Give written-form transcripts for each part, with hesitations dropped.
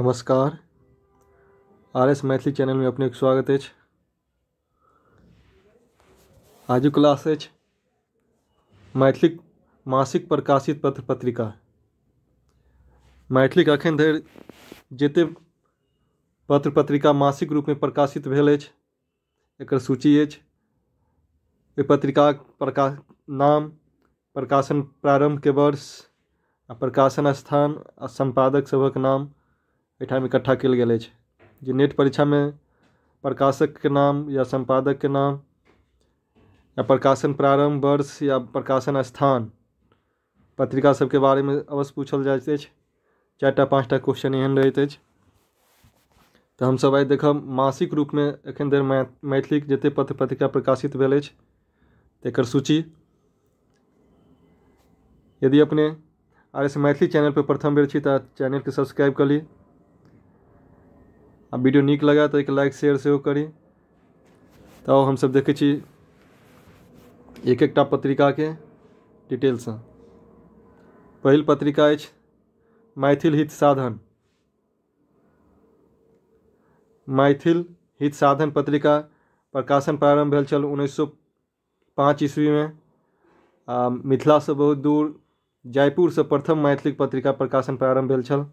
नमस्कार, R S Maithili चैनलमे अपनेक स्वागत अछि। आजुक क्लास अछि मैथिलीक मासिक प्रकाशित पत्र पत्रिका। मैथिलीक अखन धरि जतेक पत्र पत्रिका मासिक रूपमे प्रकाशित भेल अछि एकर सूची अछि। एहि पत्रिकाक नाम, प्रकाशन प्रारंभके वर्ष आ प्रकाशन स्थान आ सम्पादक सभक नाम एहिठाम इकट्ठा कयल गेल अछि, जे नेट परीक्षामे प्रकाशकके नाम या सम्पादकके नाम या प्रकाशन प्रारंभ वर्ष या प्रकाशन स्थान पत्रिका सबके बारेमे अवश्य पूछल जाइत अछि। 4टा 5टा क्वेश्चन एहन रहैत अछि। तऽ हमसब आइ देखब मासिक रूपमे एखन धरि मैथिलीक जतेक पत्र पत्रिका प्रकाशित भेल अछि तेकर सूची। यदि अपने आर एस मैथिली चैनल पर प्रथम बेर छी तऽ चैनलके सब्सक्राइब कऽ ली आ वीडियो नीक लगे तऽ एक लाइक शेयर सेहो करी। तऽ हमसब देखै छी एक एकटा पत्रिकाके डिटेलसँ। पहिल पत्रिका अछि मैथिल हित साधन। मैथिल हित साधन पत्रिका प्रकाशन प्रारंभ भेल छल 1905 ईस्वीमे आ मिथिलासँ बहुत दूर जयपुरसँ प्रथम मैथिली पत्रिका प्रकाशन प्रारंभ भेल छल।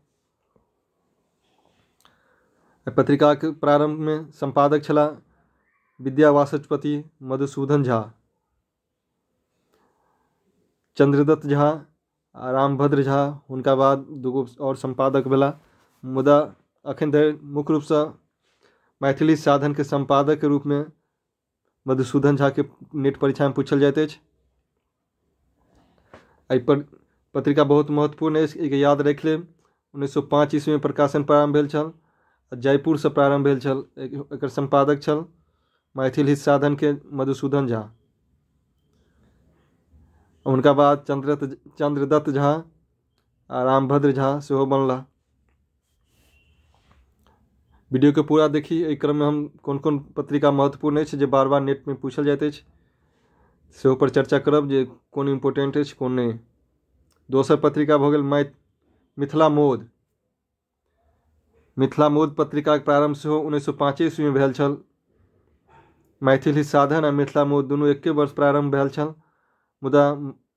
पत्रिकाके प्रारंभमे सम्पादक छलाह विद्यावाचस्पति मधुसूदन झा, चंद्रदत्त झा आ रामभद्र झा हुनका बाद दूगो आओर सम्पादक भेला, मुदा अखन धरि मुख्य रूपसँ मैथिली साधनके सम्पादकके रूपमे मधुसूदन झाके नेट परीक्षामे पूछल जाइत अछि। एहि पर पत्रिका बहुत महत्वपूर्ण अछि, एहिके याद राखि लेब। 1905 ईस्वीमे प्रकाशन प्रारंभ भेल छल, जयपुरसँ प्रारंभ भेल छल। एकर सम्पादक छल मैथिल हित साधनके मधुसूदन झा। हुनका बाद चंद्रदत्त झा आ रामभद्र झा सेहो बनला। वीडियोके पूरा देखी। एहि क्रममे हम कोन कोन पत्रिका महत्वपूर्ण अछि जे बार बार नेटमे पूछल जाइत अछि सेहो पर चर्चा करब जे कोन इम्पोर्टेंट अछि कोन नहि। दोसर पत्रिका भऽ गेल मिथिला मोद। मिथिला मोद पत्रिकाके प्रारंभ सेहो 1905 ईस्वीमे भेल छल। मैथिल हित साधन आ मिथिला मोद दुनू एके वर्ष प्रारंभ भेल छल, मुदा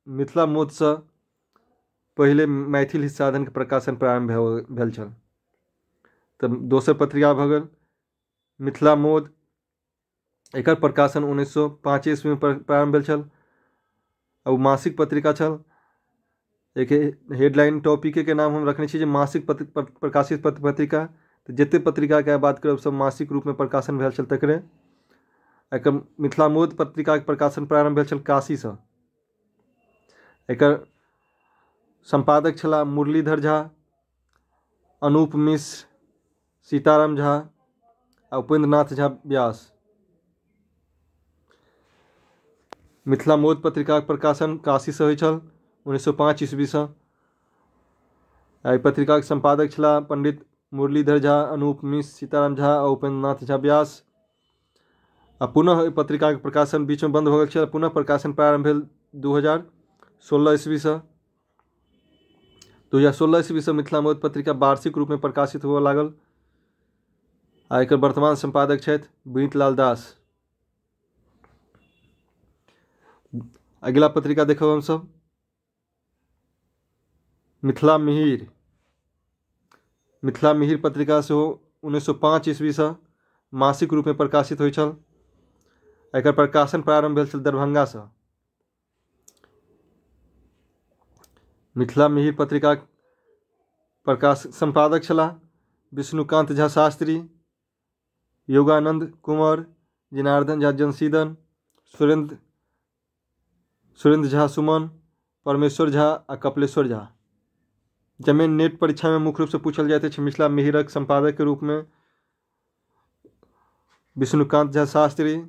मिथिला मोदसँ पहिले मैथिल हित साधनके प्रकाशन प्रारंभ भेल छल। तऽ दोसर पत्रिका भऽ गेल मिथिला मोद। एकर प्रकाशन 1905 ईस्वीमे प्रारंभ भेल छल आ ओ मासिक पत्रिका छल। एक हेडलाइन टॉपिकके नाम हम रखने छी जे मासिक प्रकाशित पत्र पत्रिका। तऽ जतेक पत्रिकाके बात करब सब मासिक रूपमे प्रकाशन भेल छल तकरे। एकर मिथिला मोद पत्रिकाके प्रकाशन प्रारंभ भेल छल काशीसँ। एकर सम्पादक छलाह मुरलीधर झा, अनूप मिश्र, सीताराम झा आ उपेंद्रनाथ झा व्यास। मिथिला मोद पत्रिकाके प्रकाशन काशीसँ होइ छल 1905 ईस्वीसँ। एहि पत्रिकाके सम्पादक छलाह पंडित मुरलीधर झा, अनूप मिश्र, सीताराम झा आ उपेंद्रनाथ झा व्यास। आ पुनः एहि पत्रिकाके प्रकाशन बीचमे बंद भऽ गेल छल, पुनः प्रकाशन प्रारंभ भेल 2016 ईस्वीसँ। 2016 ईस्वीसँ मिथिला मोद पत्रिका वार्षिक रूपमे प्रकाशित हुअ लागल आ एकर वर्तमान सम्पादक छथि विनीत लाल दास। अगिला पत्रिका देखब हमसब मिथिला मिहिर। मिथिला मिहिर पत्रिका सेहो 1905 ईस्वीसँ मासिक रूपमे प्रकाशित होइ छल। एकर प्रकाशन प्रारंभ भेल छल दरभंगासँ। मिथिला मिहिर पत्रिका प्रकाश सम्पादक छलाह विष्णुकांत झा शास्त्री, योगानंद कुंवर, जनार्दन झा जनसीदन, सुरेंद्र झा सुमन, परमेश्वर झा आ कपिलेश्वर झा। जाहिमे नेट परीक्षामे मुख्य रूपसँ पूछल जाइत अछि मिथिला मिहिरक सम्पादकके रूपमे विष्णुकांत झा शास्त्री,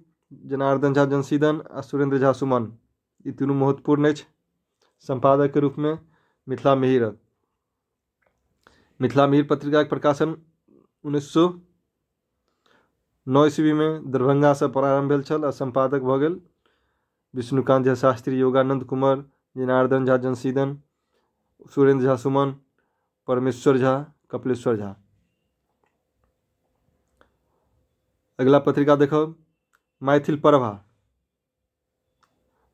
जनार्दन झा जनसीदन आ सुरेंद्र झा सुमन, ई तीनू महत्वपूर्ण अछि सम्पादकके रूपमे मिथिला मिहिरक। मिथिला मिहिर पत्रिकाके प्रकाशन 1909 ईस्वीमे दरभंगासँ प्रारंभ भेल छल आ सम्पादक भऽ गेल विष्णुकांत झा शास्त्री, योगानंद कुंवर, जनार्दन झा जनसीदन, सुरेंद्र झा सुमन, परमेश्वर झा, कपिलेश्वर झा। अगिला पत्रिका देखब मैथिल प्रभा।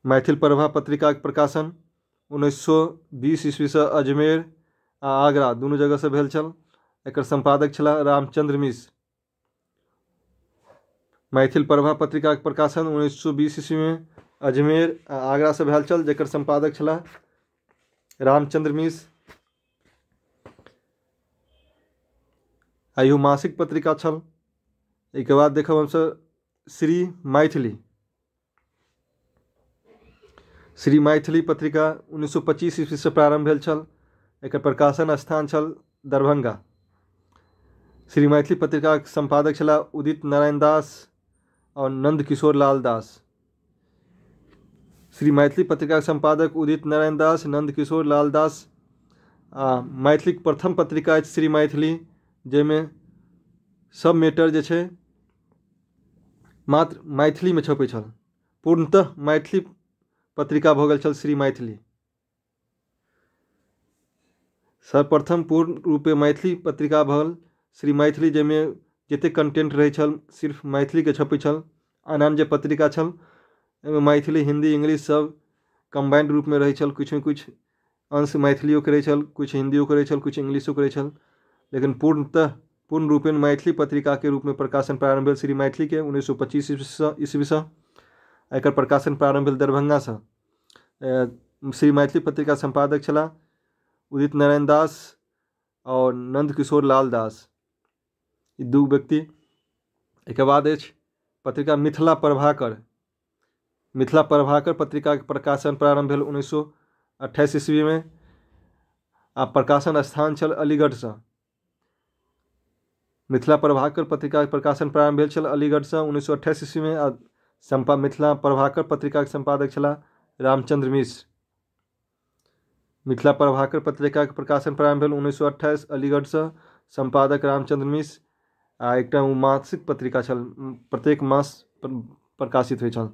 मैथिल प्रभा पत्रिकाके प्रकाशन 1920 ईस्वीसँ अजमेर आ आगरा दुनू जगहसँ भेल छल। एकर सम्पादक छलाह रामचंद्र मिश्र। मैथिल प्रभा पत्रिकाके प्रकाशन 1920 ईस्वीमे अजमेर आ आगरासँ भेल छल, जकर सम्पादक छलाह रामचंद्र मिश्र। आ इहो मासिक पत्रिका छल। एहिके बाद देखब हमसभ श्री मैथिली। श्री मैथिली पत्रिका 1925 ईस्वीसँ प्रारंभ भेल छल। एकर प्रकाशन स्थान छल दरभंगा। श्री मैथिली पत्रिकाके सम्पादक छलाह उदित नारायण दास और नंद किशोर लाल दास। श्री मैथिली पत्रिकाके सम्पादक उदित नारायण दास, नंद किशोर लाल दास। आ मैथिलीक प्रथम पत्रिका अछि श्री मैथिली, जाहिमे सब मैटर जे छै मात्र मैथिलीमे छपै छल। पूर्णतः मैथिली पत्रिका भऽ गेल छल श्री मैथिली। सर्वप्रथम पूर्ण रूपे मैथिली पत्रिका भऽ श्री मैथिली, जाहिमे जतेक कंटेंट रहै छल सिर्फ मैथिलीके छपै छल। आन आन जे पत्रिका छल एहिमे मैथिली, हिंदी, इंग्लिश सब कम्बाइंड रूपमे रहै छल। किछु ने किछु अंश मैथिलियोके रहै छल, किछु हिन्दियोके रहै छल, किछु इंग्लिशोके रहै छल, लेकिन पूर्णतः पूर्ण रूपेण मैथिली पत्रिकाके रूपमे प्रकाशन प्रारंभ भेल श्री मैथिलीके 1925 ईस्वीसँ। एकर प्रकाशन प्रारंभ भेल दरभंगासँ। श्री मैथिली पत्रिका सम्पादक छलाह उदित नारायण दास और नंद किशोर लाल दास, ई दू व्यक्ति। एहिके बाद अछि पत्रिका मिथिला प्रभाकर। मिथिला प्रभाकर पत्रिकाके प्रकाशन प्रारंभ भेल 1928 ईस्वीमे आ प्रकाशन स्थान छल अलीगढ़सँ। मिथिला प्रभाकर पत्रिकाके प्रकाशन प्रारंभ भेल छल अलीगढ़सँ 1928 ईस्वीमे आ मिथिला प्रभाकर पत्रिकाके सम्पादक छलाह रामचंद्र मिश्र। मिथिला प्रभाकर पत्रिकाके प्रकाशन प्रारंभ भेल 1928 अलीगढ़सँ, सम्पादक रामचंद्र मिश्र। आ एकटा ओ मासिक पत्रिका छल, प्रत्येक मास प्रकाशित होइ छल।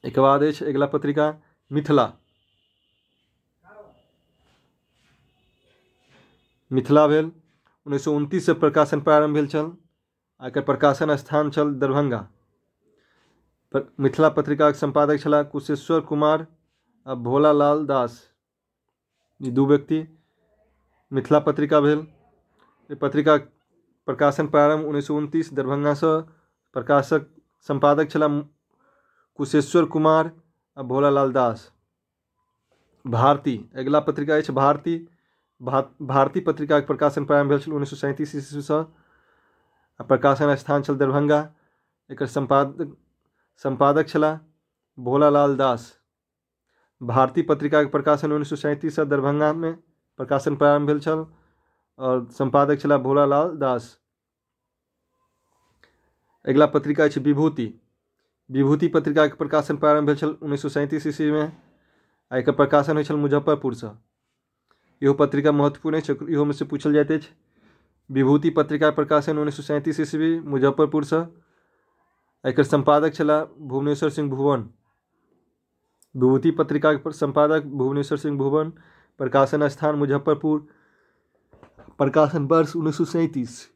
एहिके बाद अछि अगिला पत्रिका मिथिला। मिथिला भेल 1929 से प्रकाशन प्रारंभ भेल छल आ एकर प्रकाशन स्थान छल दरभंगा। मिथिला पत्रिकाके सम्पादक छलाह कुशेश्वर कुमार आ भोला लाल दास, ई दू व्यक्ति। मिथिला पत्रिका भेल, ई पत्रिका प्रकाशन प्रारंभ 1929 दरभंगासँ, प्रकाशक सम्पादक छलाह कुशेश्वर कुमार आ भोला लाल दास। भारती, अगिला पत्रिका अछि भारती। भारती पत्रिकाके प्रकाशन प्रारंभ भेल छल 1937 ईस्वीसँ आ प्रकाशन स्थान छल दरभंगा। एकर सम्पादक छलाह भोला लाल दास। भारती पत्रिकाके प्रकाशन 1937 दरभंगामे प्रकाशन प्रारंभ भेल छल और सम्पादक छलाह भोला लाल दास। अगिला पत्रिका अछि विभूति। विभूति पत्रिकाके प्रकाशन प्रारंभ भेल छल 1937 ईस्वीमे आ एकर प्रकाशन होइ छल मुजफ्फरपुरसँ। इहो पत्रिका महत्वपूर्ण अछि, इहोमे से पूछल जाइत अछि। विभूति पत्रिका प्रकाशन 1937 ईस्वी मुजफ्फरपुरसँ, एकर सम्पादक छलाह भुवनेश्वर सिंह भुवन। विभूति पत्रिकाके सम्पादक भुवनेश्वर सिंह भुवन, प्रकाशन स्थान मुजफ्फरपुर, प्रकाशन वर्ष 1937।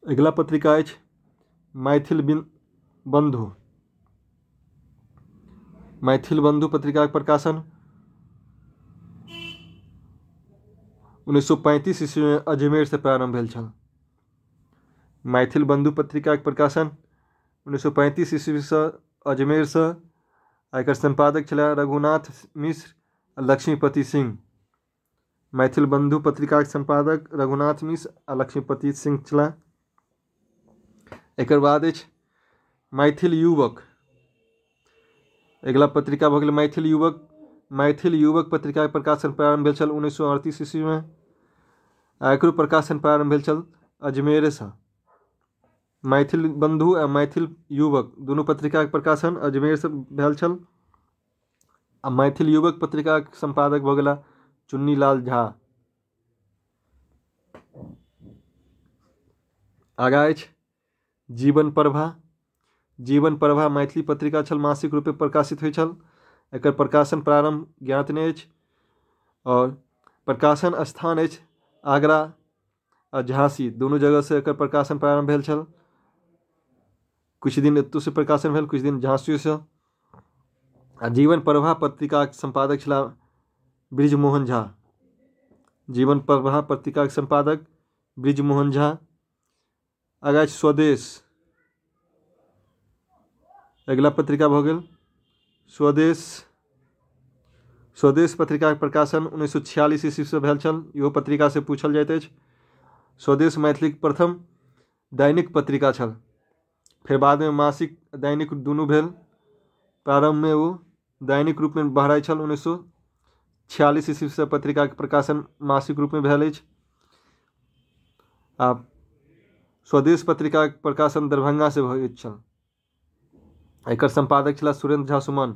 अगिला पत्रिका अछि मैथिल बंधु। मैथिल बंधु पत्रिकाके प्रकाशन 1935 ईस्वीमे अजमेरसँ प्रारंभ भेल छल। मैथिल बंधु पत्रिकाके प्रकाशन 1935 ईस्वीसँ अजमेरसँ आ एकर सम्पादक छलाह रघुनाथ मिश्र आ लक्ष्मीपति सिंह। मैथिल बंधु पत्रिकाके सम्पादक रघुनाथ मिश्र आ लक्ष्मीपति सिंह छलाह। एकर बाद अछि मैथिल युवक। अगिला पत्रिका भऽ गेल मैथिल युवक। मैथिल युवक पत्रिकाके प्रकाशन प्रारंभ भेल छल 1938 ईस्वीमे आ एकरो प्रकाशन प्रारंभ भेल छल अजमेरसँ। मैथिल बंधु आ मैथिल युवक दुनू पत्रिकाके प्रकाशन अजमेरसँ भेल छल आ मैथिल युवक पत्रिकाके सम्पादक भऽ गेला चुन्नी लाल झा। आगाँ अछि जीवन प्रभा। जीवन प्रभा मैथिली पत्रिका छल, मासिक रूपे प्रकाशित होइ छल। एकर प्रकाशन प्रारंभ ज्ञात नहि अछि और प्रकाशन स्थान अछि आगरा आ झाँसी दुनू जगहसँ एकर प्रकाशन प्रारम्भ भेल छल। किछु दिन एतहुसँ प्रकाशन भेल, किछु दिन झाँसियोसँ। आ जीवन प्रभा पत्रिकाक सम्पादक छलाह बृजमोहन झा। जीवन प्रभा पत्रिकाक सम्पादक बृजमोहन झा। आगाँ अछि स्वदेश। अगिला पत्रिका भऽ गेल स्वदेश। स्वदेश पत्रिकाक प्रकाशन 1946 ईस्वीसँ भेल छल। इहो पत्रिकासँ पूछल जाइत अछि। स्वदेश मैथिलीक प्रथम दैनिक पत्रिका छल। फेर बादमे मासिक दैनिक दुनू भेल। प्रारम्भमे ओ दैनिक रूपमे बहराइ छल। 1946 ईस्वीसँ पत्रिकाक प्रकाशन मासिक रूपमे भेल अछि। आ स्वदेश पत्रिकाक प्रकाशन दरभंगासँ होइत छल। एकर सम्पादक छलाह सुरेंद्र झा सुमन।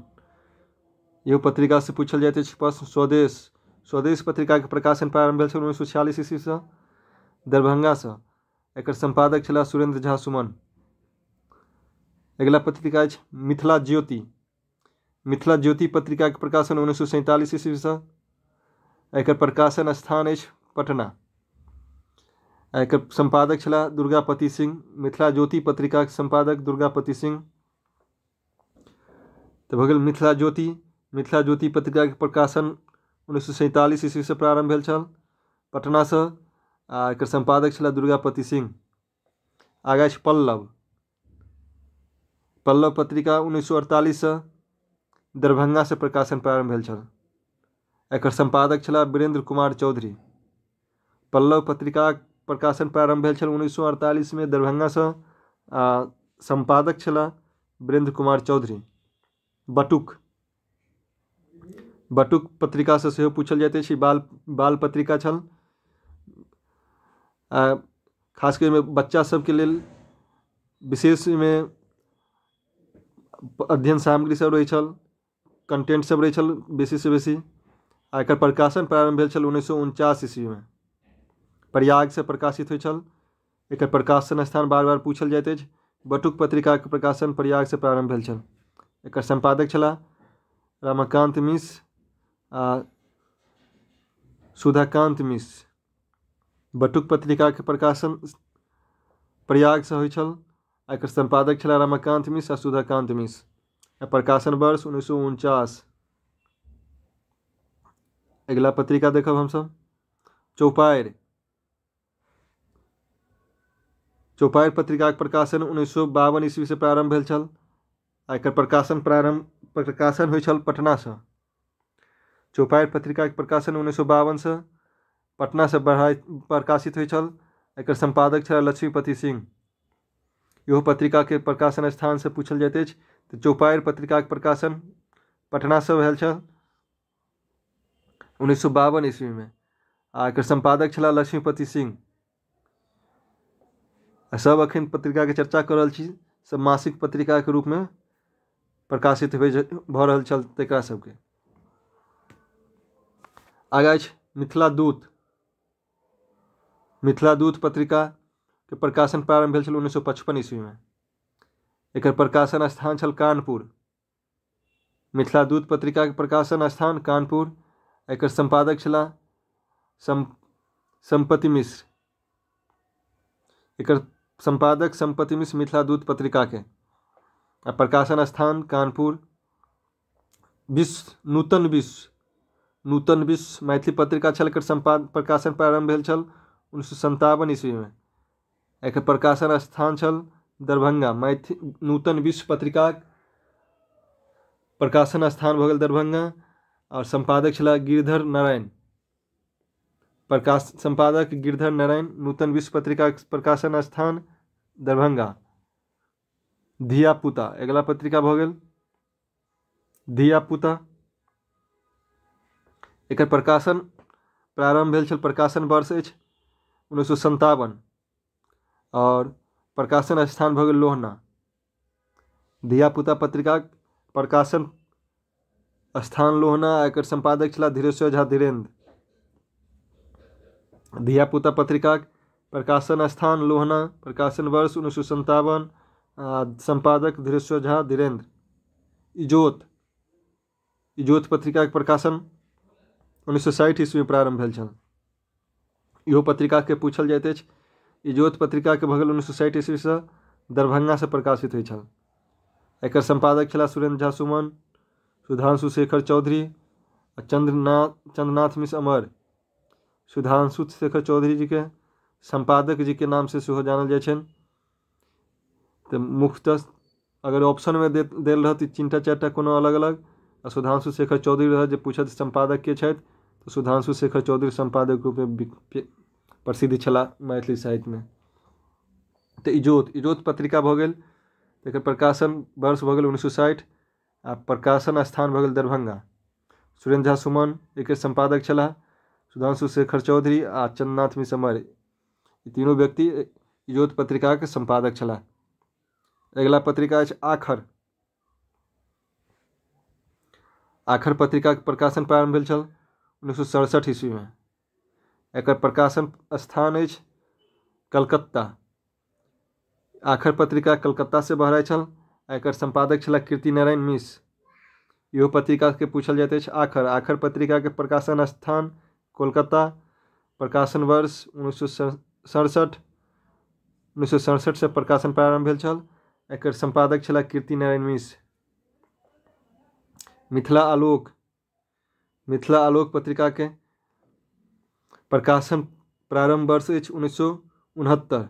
इहो पत्रिकासँ पूछल जाइत अछि प्रश्न। स्वदेश स्वदेश पत्रिकाक प्रकाशन प्रारम्भ भेल छल 1946 ईस्वीसँ दरभंगासँ। एकर सम्पादक छलाह सुरेंद्र झा सुमन। अगिला पत्रिका अछि मिथिला ज्योति। मिथिला ज्योति पत्रिकाक प्रकाशन 1947 ईस्वीसँ। एकर प्रकाशन स्थान अछि पटना। एकर सम्पादक छलाह दुर्गापति सिंह। मिथिला ज्योति पत्रिकाक सम्पादक दुर्गापति सिंह। तऽ भऽ गेल मिथिला ज्योति। मिथिला ज्योति पत्रिकाक प्रकाशन 1947 ईस्वीसँ प्रारम्भ भेल छल पटनासँ आ एकर सम्पादक छलाह दुर्गापति सिंह। आगाँ अछि पल्लव। पल्लव पत्रिका 1948सँ दरभंगासँ प्रकाशन प्रारम्भ भेल छल। एकर सम्पादक छलाह वीरेंद्र कुमार चौधरी। पल्लव पत्रिकाक प्रकाशन प्रारम्भ भेल छल 1948मे दरभंगासँ आ सम्पादक छलाह वीरेंद्र कुमार चौधरी। बटुक बटुक पत्रिकासँ सेहो पूछल जाइत अछि। बाल बाल पत्रिका छल। आ खास कऽ ओहिमे बच्चा सबके लेल विशेष ओहिमे अध्ययन सामग्री सब रहै छल, कंटेंट सब रहै छल बेसीसँ बेसी। आ एकर प्रकाशन प्रारम्भ भेल छल 1949 ईस्वीमे। प्रयागसँ प्रकाशित होइ छल। एकर प्रकाशन स्थान बार बार पूछल जाइत अछि। बटुक पत्रिकाक प्रकाशन प्रयागसँ प्रारम्भ भेल छल। एकर सम्पादक छलाह रमाकान्त मिश्र आ सुधाकान्त मिश्र। बटुक पत्रिकाक प्रकाशन प्रयागसँ होइ छल। एकर सम्पादक छलाह रमाकान्त मिश्र आ सुधाकान्त मिश्र। आ प्रकाशन वर्ष 1949। अगिला पत्रिका देखब हमसब चौपाड़ि। चौपाड़ि पत्रिकाक प्रकाशन 1952 ईस्वीसँ प्रारम्भ भेल छल आ एकर प्रकाशन प्रकाशन होइ छल पटनासँ। चौपाड़ि पत्रिकाक प्रकाशन 1952सँ पटनासँ प्रकाशित होइ छल। एकर सम्पादक छलाह लक्ष्मीपति सिंह। इहो पत्रिकाके प्रकाशन स्थानसँ पूछल जाइत अछि। तऽ चौपाड़ि पत्रिकाक प्रकाशन पटनासँ भेल छल 1952 ईस्वीमे आ एकर सम्पादक छलाह लक्ष्मीपति सिंह। आ सब अखन पत्रिकाके चर्चा कऽ रहल छी, सब मासिक पत्रिकाके रूपमे प्रकाशित भऽ रहल छल तकरा सबके। आगाँ अछि मिथिला दूत। मिथिला दूत पत्रिकाके प्रकाशन प्रारम्भ भेल छल 1955 ईस्वीमे। एकर प्रकाशन स्थान छल कानपुर। मिथिला दूत पत्रिकाके प्रकाशन स्थान कानपुर। एकर सम्पादक छलाह संपति मिश्र। एकर सम्पादक संपति मिश्र मिथिला दूत पत्रिकाके। आ प्रकाशन स्थान कानपुर। विश्व नूतन विश्व नूतन विश्व मैथिली पत्रिका छल। एकर प्रकाशन प्रारम्भ भेल छल 1957 ईस्वीमे। एकर प्रकाशन स्थान छल दरभंगा। मैथिली नूतन विश्व पत्रिकाक प्रकाशन स्थान भऽ गेल दरभंगा और सम्पादक छलाह गिरधर नारायण। सम्पादक गिरधर नारायण। नूतन विश्व पत्रिकाक प्रकाशन स्थान दरभंगा। धिया पुता अगिला पत्रिका भऽ गेल धिया पुता। एकर प्रकाशन प्रारम्भ भेल छल, प्रकाशन वर्ष अछि 1957 और प्रकाशन स्थान भऽ गेल लोहना। धिया पुता पत्रिकाक प्रकाशन स्थान लोहना। एकर सम्पादक छलाह धीरेश्वर झा धीरेन्द्र। धिया पुता पत्रिकाक प्रकाशन स्थान लोहना, प्रकाशन वर्ष 1957, सम्पादक धीरेश्वर झा धीरेन्द्र। इजोत इजोत पत्रिकाक प्रकाशन 1960 ईस्वी में प्रारंभ भेल छल। इहो पत्रिकाके पूछल जाइत अछि। इजोत पत्रिकाके भऽ गेल 1960 ईस्वीसँ दरभंगासँ प्रकाशित होइ छल। एकर सम्पादक छलाह सुरेन्द्र झा सुमन, सुधांशु शेखर चौधरी आ चंद्रनाथ मिश्र अमर। सुधांशु शेखर चौधरी जीके सम्पादक जीके नामसँ सेहो जानल जाइ छनि। तऽ मुख्यतः अगर ऑप्शनमे देल रहत 3टा 4टा कोनो अलग अलग आ सुधांशु शेखर चौधरी रहत जे पूछत सम्पादक के छथि, तऽ सुधांशु शेखर चौधरी सम्पादक रूपमे प्रसिद्ध छलाह मैथिली साहित्यमे। तऽ इजोत पत्रिका भऽ गेल, एकर प्रकाशन वर्ष भऽ गेल 1960 आ प्रकाशन स्थान भऽ गेल दरभंगा। सुरेन्द्र झा सुमन एकर सम्पादक छलाह, सुधांशु शेखर चौधरी आ चंद्रनाथ मिश्र अमर, ई तीनू व्यक्ति इजोत पत्रिकाके सम्पादक छलाह। अगिला पत्रिका अछि आखर। आखर पत्रिकाके प्रकाशन प्रारंभ भेल छल 1967 ईस्वीमे। एकर प्रकाशन स्थान अछि कलकत्ता। आखर पत्रिका कलकत्तासँ बहराइ छल आ एकर सम्पादक छलाह कीर्ति नारायण मिश्र। इहो पत्रिकाके पूछल जाइत अछि। आखर आखर पत्रिकाके प्रकाशन स्थान कोलकाता, प्रकाशन वर्ष 1967, 1967 से प्रकाशन प्रारंभ भेल छल। एकर सम्पादक छलाह कीर्ति नारायण मिश्र। मिथिला आलोक, मिथिला आलोक पत्रिकाके प्रकाशन प्रारंभ वर्ष अछि 1969,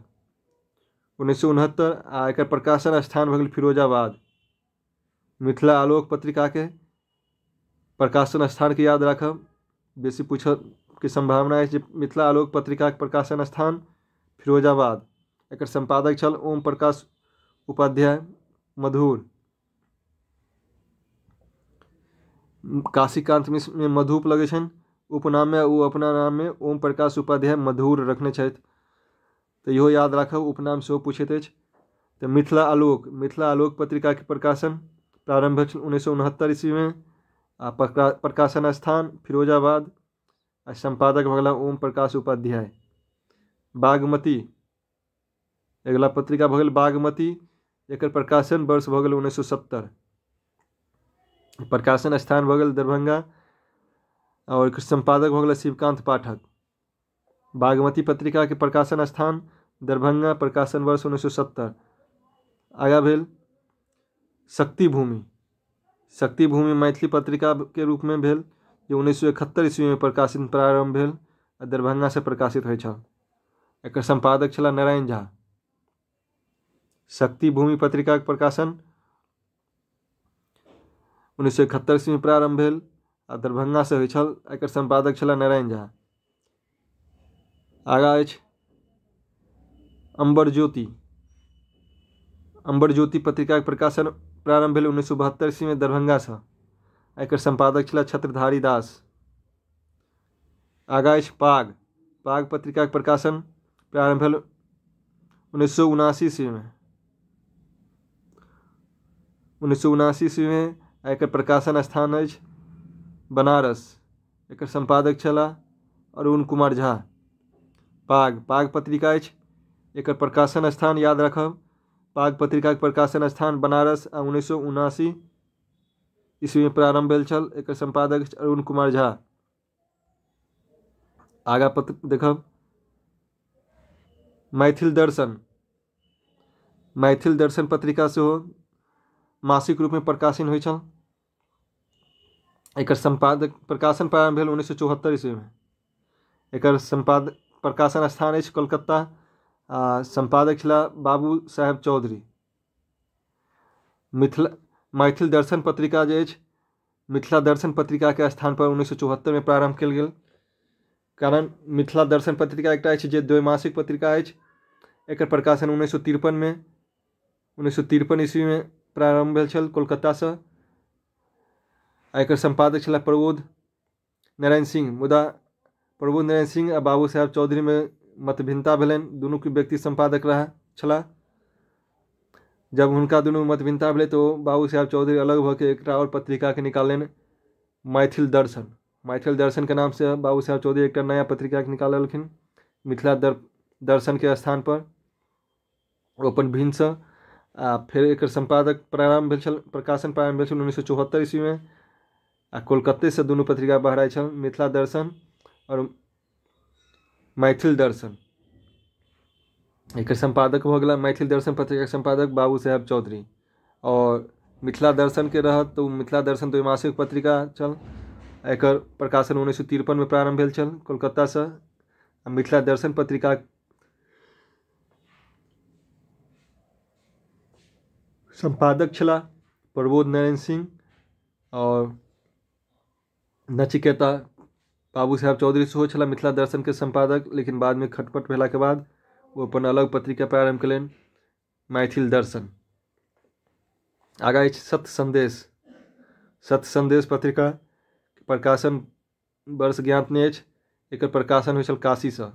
1969 आ एकर प्रकाशन स्थान भऽ गेल फिरोजाबाद। मिथिला आलोक पत्रिकाके प्रकाशन स्थानके याद राखब, बेसी पूछऽके सम्भावना अछि जे मिथिला आलोक पत्रिकाके प्रकाशन स्थान फिरोजाबाद। एकर सम्पादक छल ओम प्रकाश उपाध्याय मधुर। काशीकांत मिश्र में मधुप लगै छनि उपनाममे, ओ अपना नाममे ओम प्रकाश उपाध्याय मधुर रखने छथि, तऽ इहो याद राखब, उपनाम सेहो पूछैत अछि। तऽ मिथिला आलोक, मिथिला आलोक पत्रिकाके प्रकाशन प्रारंभ भेल 1969 ईस्वीमे आ प्रकाशन स्थान फिरोजाबाद आ सम्पादक भऽ गेलाह ओम प्रकाश उपाध्याय। बागमती, अगिला पत्रिका भऽ गेल बागमती, एकर प्रकाशन वर्ष भऽ गेल 1970, प्रकाशन स्थान भऽ गेल दरभंगा और एकर सम्पादक भऽ गेल शिवकांत पाठक। बागमती पत्रिका के प्रकाशन स्थान दरभंगा, प्रकाशन वर्ष 1970। आगा भेल शक्ति भूमि। शक्ति भूमि मैथिली पत्रिका के रूप में भेल जे 1971 ईस्वी में प्रकाशित प्रारंभ भेल आ दरभंगा से प्रकाशित होइ छल। एकर सम्पादक छलाह नारायण झा। शक्ति भूमि पत्रिका के प्रकाशन 1971 ईस्वी में प्रारंभ भेल आ दरभंगा से होइ छल। एकर सम्पादक छलाह नारायण झा। आगा अछि अंबर ज्योति। अंबर ज्योति पत्रिका के प्रकाशन प्रारंभ भेल 1972 ईस्वी में दरभंगा से। एकर सम्पादक छलाह छत्रधारी दास। आगा अछि पाग। पाग पत्रिका के प्रकाशन प्रारंभ भेल 1979 ईस्वी में, 1979 ईस्वी में। एकर प्रकाशन स्थान अछि बनारस। एकर सम्पादक छलाह अरुण कुमार झा। पाग, पाग पत्रिका अछि, एकर प्रकाशन स्थान याद राखब, पाग पत्रिका के प्रकाशन स्थान बनारस आ 1979 ईस्वी में प्रारंभ भेल छल। एकर सम्पादक अरुण कुमार झा। आगा पत्र देखब मैथिल दर्शन। मैथिल दर्शन पत्रिका सेहो मासिक रूप में प्रकाशित होइ छल। एकर सम्पादक प्रकाशन प्रारंभ भेल 1974 ईस्वी में। एकर सम्पादक प्रकाशन स्थान अछि कोलकाता आ सम्पादक छलाह बाबू साहेब चौधरी। मिथिला मैथिल दर्शन पत्रिका जे अछि मिथिला दर्शन पत्रिका के स्थान पर 1974 में प्रारंभ कयल गेल। कारण मिथिला दर्शन पत्रिका एकटा अछि जे द्वैमासिक पत्रिका अछि। एकर प्रकाशन 1953 में 1953 ईस्वी में प्रारंभ भेल छल कोलकातासँ। आ एकर सम्पादक छलाह प्रबोध नारायण सिंह। मुदा प्रबोध नारायण सिंह आ बाबू साहेब चौधरी में मतभिन्नता भेलनि, दुनू के व्यक्ति सम्पादक रहा छलाह। जब हुनका दुनू मतभिन्नता भेलै तो बाबू साहेब चौधरी अलग भऽ के एकटा और पत्रिका के निकाललनि, मैथिल दर्शन। मैथिल दर्शन के नाम से बाबू साहेब चौधरी एकटा नया पत्रिका के निकाललखिन मिथिला दर्शन के स्थान पर, ओ अपन भिन्नसँ। आ फेर एकर सम्पादक प्रारंभ भेल छल, प्रकाशन प्रारंभ भेल छल 1974 ईस्वी में आ कोलकाते से दुनू पत्रिका बहराइ छल, मिथिला दर्शन और मैथिल दर्शन, एकर सम्पादक भऽ गेला मैथिल दर्शन पत्रिकाके सम्पादक बाबू साहेब चौधरी। आओर मिथिला दर्शनके रहत तऽ ओ मिथिला दर्शन द्वैमासिक पत्रिका छल। एकर प्रकाशन 1953 में प्रारंभ भेल छल कोलकातासँ। आ मिथिला दर्शन पत्रिका सम्पादक छलाह प्रबोध नारायण सिंह और नचिकेता बाबू साहेब चौधरी सेहो छलाह मिथिला दर्शनके सम्पादक, लेकिन बादमे खटपट भेलाके बाद ओ अपन अलग पत्रिका प्रारंभ कयलनि मैथिल दर्शन। आगाँ अछि सत्य संदेश। सत्य संदेश पत्रिका प्रकाशन वर्ष ज्ञात नहि अछि। एकर प्रकाशन होइ छल काशीसँ।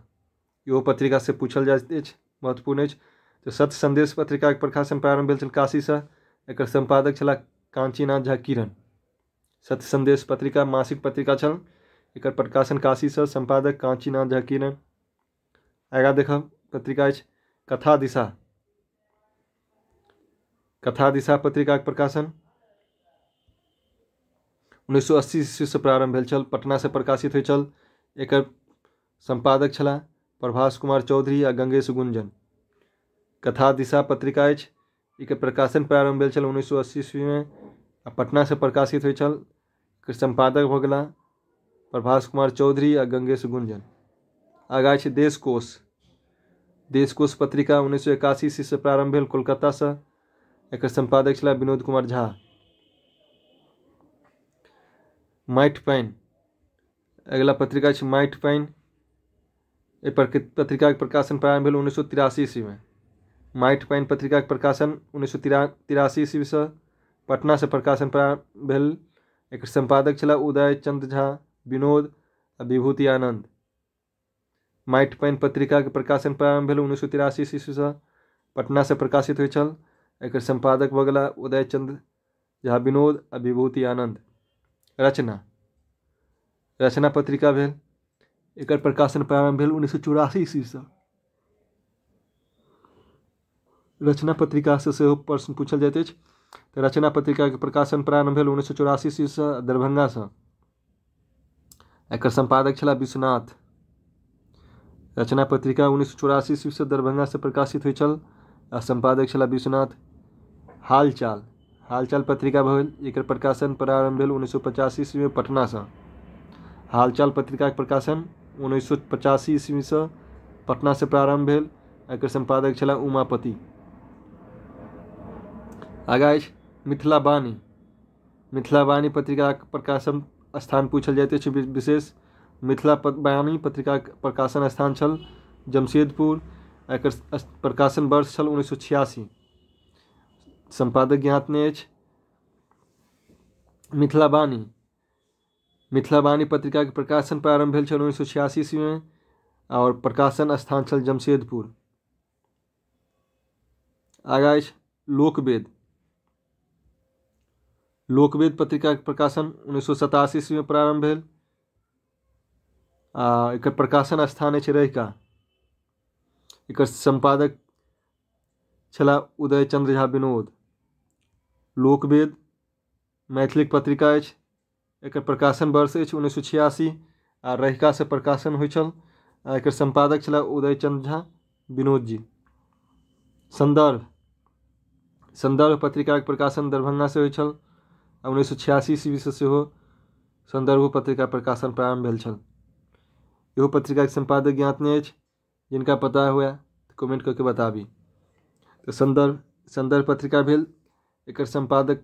इहो पत्रिका से पूछल जाइत अछि, महत्वपूर्ण अछि। तऽ सत्य संदेश पत्रिकाके प्रकाशन प्रारंभ भेल छल काशीसँ। एकर सम्पादक छलाह काञ्चीनाथ झा किरण। सत्य संदेश पत्रिका मासिक पत्रिका छल। एकर प्रकाशन काशीसँ, सम्पादक काञ्चीनाथ झा किरण। आगाँ देखब पत्रिका अछि कथा दिशा। कथा दिशा पत्रिकाके प्रकाशन 1980 ईस्वीसँ प्रारंभ भेल छल, पटनासँ प्रकाशित होइ छल। एकर सम्पादक छलाह प्रभास कुमार चौधरी आ गंगेश गुंजन। कथा दिशा पत्रिका अछि, एकर प्रकाशन प्रारंभ भेल छल 1980 ईस्वीमे आ पटनासँ प्रकाशित होइ छल। एकर सम्पादक भऽ गेलाह प्रभास कुमार चौधरी आ गंगेश गुंजन। आगाँ अछि देशकोश। देशकोश पत्रिका 1981 ईस्वीसँ प्रारंभ भेल कोलकातासँ। एकर सम्पादक छलाह विनोद कुमार झा। माटि पानि, अगिला पत्रिका छै माटि पानि। एहि पत्रिकाके प्रकाशन प्रारंभ भेल 1983 ईस्वीमे। माटि पानि पत्रिकाके प्रकाशन 1983 ईस्वीसँ पटनासँ प्रकाशन प्रारंभ भेल। एकर सम्पादक छलाह उदय चंद्र झा विनोद आ विभूति आनंद। माटि पानि पत्रिकाके प्रकाशन प्रारंभ भेल 1983 ईस्वीसँ, पटनासँ प्रकाशित होइ छल। एकर सम्पादक भऽ गेलाह उदय चंद्र झा विनोद आ विभूति आनंद। रचना, रचना पत्रिका भेल। एकर प्रकाशन प्रारंभ भेल 1984 ईस्वीसँ। रचना पत्रिकासँ सेहो प्रश्न पूछल जाइत अछि। तऽ रचना पत्रिकाके प्रकाशन प्रारंभ भेल 1984 ईस्वीसँ दरभंगासँ। एकर सम्पादक छलाह विश्वनाथ। रचना पत्रिका 1984 ईस्वीसँ दरभंगासँ प्रकाशित होइ छल आ सम्पादक छलाह विश्वनाथ। हालचाल, हालचाल पत्रिका भेल। एकर प्रकाशन प्रारंभ भेल 1985 ईस्वीमे पटनासँ। हालचाल पत्रिकाके प्रकाशन 1985 ईस्वीसँ पटनासँ प्रारंभ भेल। एकर सम्पादक छलाह उमापति। आगाँ अछि मिथिला वाणी। मिथिला वाणी पत्रिकाके प्रकाशन स्थान पूछल जाइत अछि विशेष। मिथिला वाणी पत्रिकाके प्रकाशन स्थान छल जमशेदपुर। एकर प्रकाशन वर्ष छल 1986। सम्पादक ज्ञात नहि अछि। मिथिला वाणी, मिथिला वाणी पत्रिकाके प्रकाशन प्रारंभ भेल छल 1986 ईस्वीमे और प्रकाशन स्थान छल जमशेदपुर। आगाँ अछि लोकवेद। लोकवेद पत्रिकाके प्रकाशन 1987 ईस्वीमे प्रारंभ भेल आ एकर प्रकाशन स्थान अछि रहिका। एकर सम्पादक छलाह उदय चंद्र झा विनोद। लोकवेद मैथिलीक पत्रिका अछि। एकर प्रकाशन वर्ष अछि 1986 आ रहिकासँ प्रकाशन होइ छल। आ एकर सम्पादक छलाह उदय चंद्र झा विनोद जी। संदर्भ, संदर्भ पत्रिकाके प्रकाशन दरभंगासँ होइ छल आ 1986 ईस्वीसँ सेहो संदर्भ पत्रिका प्रकाशन प्रारंभ भेल छल। इहो पत्रिकाके सम्पादक ज्ञात नहि अछि, जिनका पता हुए तऽ कमेंट कऽ के बताबी। तऽ संदर्भ, संदर्भ पत्रिका भेल। एकर सम्पादक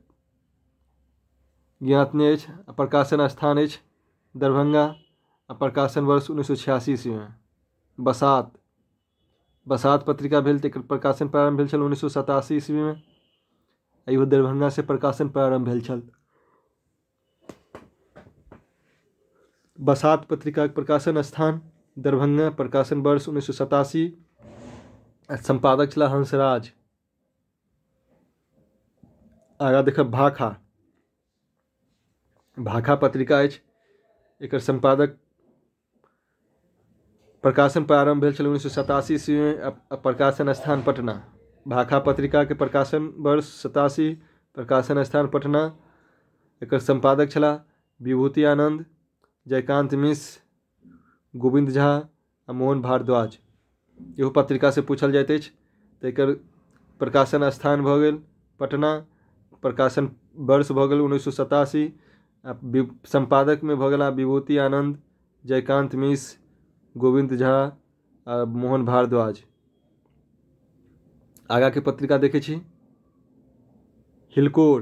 ज्ञात नहि अछि आ प्रकाशन स्थान अछि दरभंगा आ प्रकाशन वर्ष 1986 ईस्वीमे। बसात, बसात पत्रिका भेल तऽ एकर प्रकाशन प्रारंभ भेल छल 1987 ईस्वीमे आ इहो दरभंगासँ प्रकाशन प्रारंभ भेल छल। बसात पत्रिकाके प्रकाशन स्थान दरभंगा, प्रकाशन वर्ष 1987 आ सम्पादक छलाह हंसराज। आगाँ देखब भाखा। भाखा पत्रिका अछि। एकर सम्पादक प्रकाशन प्रारंभ भेल छल 1987 ईस्वीमे आ प्रकाशन स्थान पटना। भाखा पत्रिकाके प्रकाशन वर्ष 87, प्रकाशन स्थान पटना। एकर सम्पादक छलाह विभूति आनंद, जयकांत मिश्र, गोविंद झा आ मोहन भारद्वाज। इहो पत्रिकासँ पूछल जाइत अछि। तऽ एकर प्रकाशन स्थान भऽ गेल पटना, प्रकाशन वर्ष भऽ गेल 1987 आ सम्पादकमे भऽ गेला विभूति आनन्द, जयकान्त मिश्र, गोविन्द झा आ मोहन भारद्वाज। आगाँके पत्रिका देखै छी हिलकोर।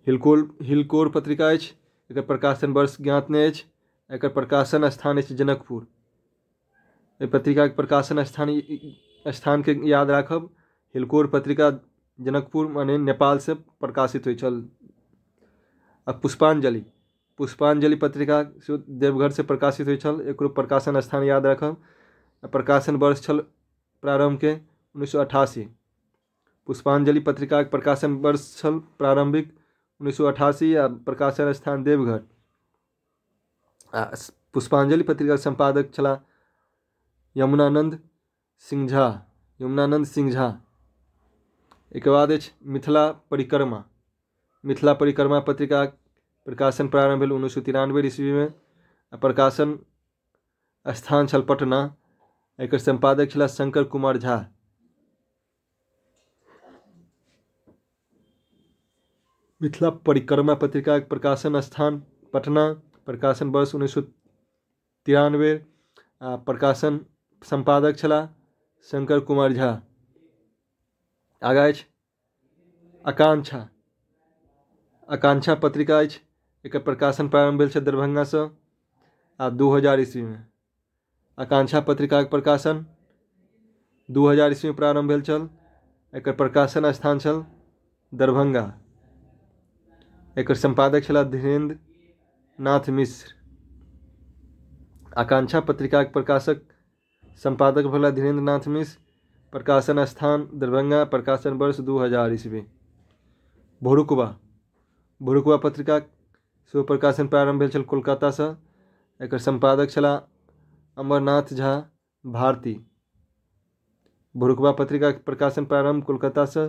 हिलकोर पत्रिका अछि। एकर प्रकाशन वर्ष ज्ञात नहि अछि। एकर प्रकाशन स्थान अछि जनकपुर। एहि पत्रिकाके प्रकाशन स्थानके याद राखब। हिलकोर पत्रिका जनकपुर माने नेपालसँ प्रकाशित होइ छल। आ पुष्पांजलि, पुष्पांजलि पत्रिका सेहो देवघरसँ प्रकाशित होइ छल। एकरो प्रकाशन स्थान याद राखब। प्रकाशन वर्ष छल प्रारम्भके 1988। पुष्पांजलि पत्रिकाके प्रकाशन वर्ष छल प्रारम्भिक 1988 आ प्रकाशन स्थान देवघर। आ पुष्पांजलि पत्रिकाके सम्पादक छलाह यमुनानंद सिंह झा, यमुनानंद सिंह झा। एहिके बाद अछि मिथिला परिक्रमा। मिथिला परिक्रमा पत्रिका प्रकाशन प्रारम्भ भेल 1993 ईस्वीमे आ प्रकाशन स्थान छल पटना। एकर सम्पादक छलाह शंकर कुमार झा। मिथिला परिक्रमा पत्रिकाके प्रकाशन स्थान पटना, प्रकाशन वर्ष 1993 आ प्रकाशन सम्पादक छलाह शंकर कुमार झा। आगाँ अछि आकांक्षा। आकांक्षा पत्रिका अछि। एकर प्रकाशन प्रारम्भ भेल छै दरभंगासँ आ 2000 ईस्वीमे। आकांक्षा पत्रिकाके प्रकाशन 2000 ईस्वीमे प्रारम्भ भेल छल। एकर प्रकाशन स्थान छल दरभंगा। एकर सम्पादक छलाह धीरेन्द्र नाथ मिश्र। आकांक्षा पत्रिकाके प्रकाशक सम्पादक भेला धीरेन्द्र नाथ मिश्र। प्रकाशन स्थान दरभंगा, प्रकाशन वर्ष 2000 ईस्वी। भोरुकवा, भोरुकवा पत्रिका सेहो प्रकाशन प्रारम्भ भेल छल कोलकातासँ। एकर सम्पादक छलाह अमरनाथ झा भारती। भोरुकवा पत्रिकाके प्रकाशन प्रारम्भ कोलकातासँ,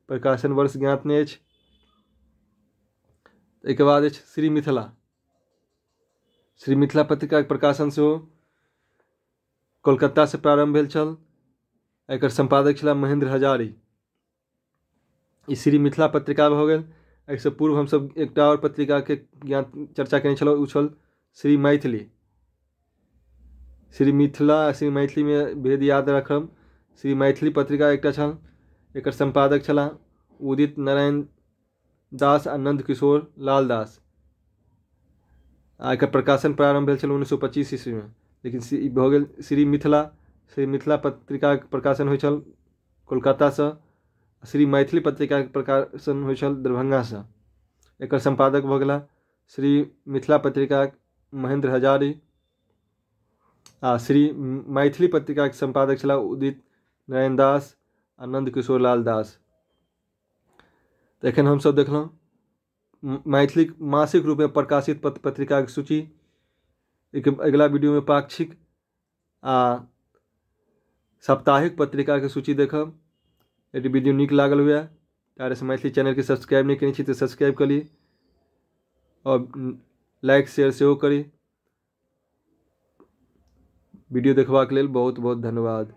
प्रकाशन वर्ष ज्ञात नहि अछि। एहिके बाद अछि श्री मिथिला। श्री मिथिला पत्रिकाके प्रकाशन सेहो कोलकातासँ प्रारम्भ भेल छल। एकर सम्पादक छलाह महेंद्र हजारी। ई श्री मिथिला पत्रिका भऽ गेल। एहिसँ पूर्व हमसभ एकटा आओर पत्रिकाके ज्ञात चर्चा केने छलहुँ, ओ छल श्री मैथिली। श्री मिथिला आ श्री मैथिलीमे भेद याद राखब। श्री मैथिली पत्रिका एकटा छल। एकर सम्पादक छलाह उदित नारायण दास आ नंद किशोर लाल दास। आ एकर प्रकाशन प्रारम्भ भेल छल 1925 ईस्वीमे। लेकिन ई भऽ गेल श्री मिथिला। श्री मिथिला पत्रिकाके प्रकाशन होइ छल कोलकातासँ। श्री मैथिली पत्रिकाके प्रकाशन होइ छल दरभंगासँ। एकर सम्पादक भऽ गेला श्री मिथिला पत्रिकाके महेंद्र हजारी आ श्री मैथिली पत्रिकाके सम्पादक छलाह उदित नारायण दास आ नंद किशोर लाल दास। तऽ एखन हमसभ देखलहुँ मैथिली मासिक रूपमे प्रकाशित पत्र पत्रिकाके सूची। अगिला वीडियोमे पाक्षिक आ साप्ताहिक पत्रिकाके सूची देखब। यदि वीडियो नीक लागल हुए तऽ मैथिली चैनलके सब्सक्राइब नहि केने छी तऽ सब्सक्राइब कऽ ली आओर लाइक शेयर सेहो करी। वीडियो देखबाक लेल बहुत बहुत धन्यवाद।